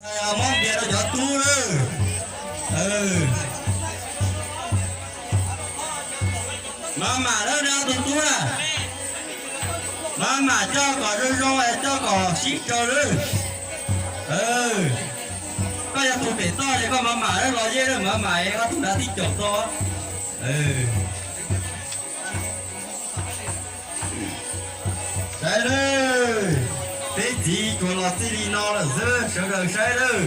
Muab npias rau cov tub lawm. Maj mam lawm, ob tug tub na, maj mam coj kom zoo zoo, coj kom sib raug lawm. Koj yog tus pem toj ces koj maj mam lawm, los yeej lawm, maj mam, koj tus nrad tib caum toj. Saib lawm, peb txiv tsuas los txij li no lawm xwb, sawv daws saib lawm.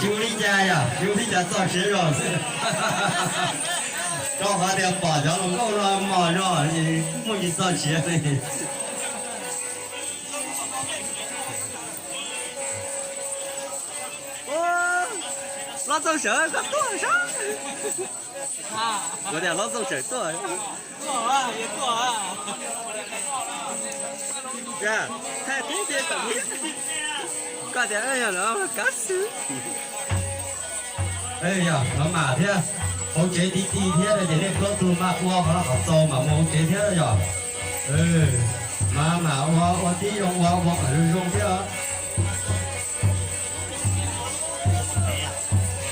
Tsis ua li cas yom, tsis ua li cas, txoj siav zog xwb. Rau qhov tias pom cov hluas nkauj no mos zog, muaj tsis txoj siav li. Hlob Txooj Sawm koj tuaj saib. Kuv tias Hlob Txooj Sawm tuaj. Thaij tib tiag tam ib, koj tias yog los kav xwb. Yog maj mam thiab, hauv tsev ti ti thiab no ces nej plaub tug maj ua qhov no kom txaus mam mus hauv tsev thiab yom. Maj mam ua, ua tib zoo ua, ua kom zoo zoo thiab.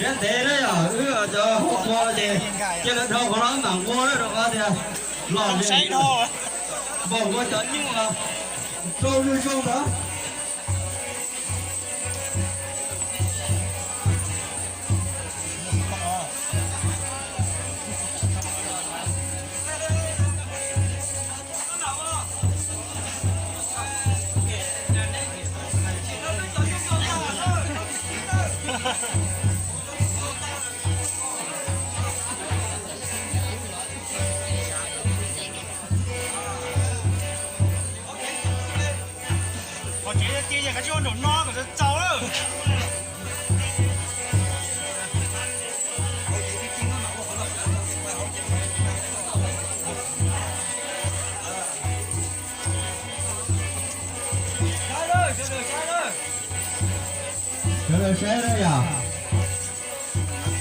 Siab ntev na yom, wb cov hu ua ces cia lawv dhau qhov no mam nqua na, rau qhov tias los saib dhau, npaum nkaus cov nyuj los zoo zoo zoo ntawd. Qhov tsev tiag tiag kav tsij ua nraum no kom txaus lawm. Sawv daws saib na yom.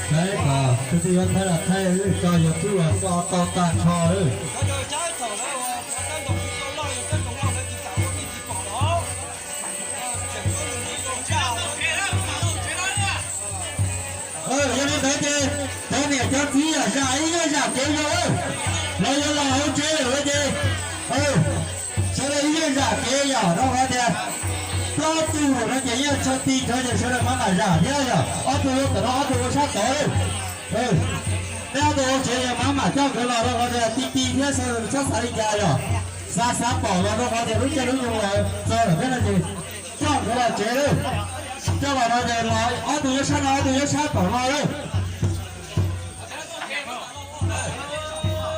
Saib kom tus twg yuav thaij los thaij, tso YouTube los tso tau tag nrho lawm. Yog li ntawd ces cov niam cov txiv yom, zam ib nyuag zam kev zoo, lawv yuav los hauv tsev lawm ces sawv daws ib nyuag zam kev yom, rau qhov tias plaub tug no ces yeej tsis ti nrho ces sawv daws maj mam zam thiab yom, ob tug ua tom no ob tug ua sab tod lawm. Nej ob tug hauv tsev mas maj mam coj nkawd los rau qhov tias ti ti thiab, txhob xav li cas yom, xav xav pom los rau qhov tias lub caij lub nyoog los txog lawm thiab no ces coj nkawd los tsev lawm. Coj los no ces los ob tug nyob sab no ob tug nyob sab tom no lawm.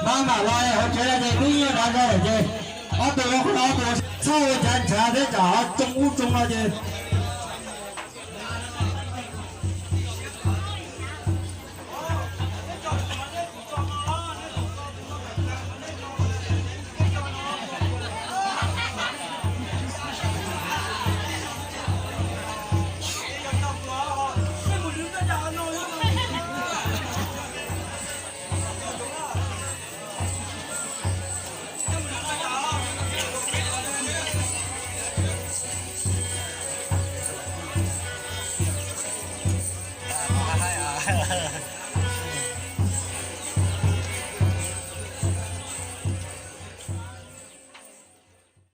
Maj mam los hauv tsev no ces twb nyiaj nrad zog lawm ces ob tug ua qhov no ob tug txhob ua cav ntshav thiab tsam tsoo ub tsoo no ces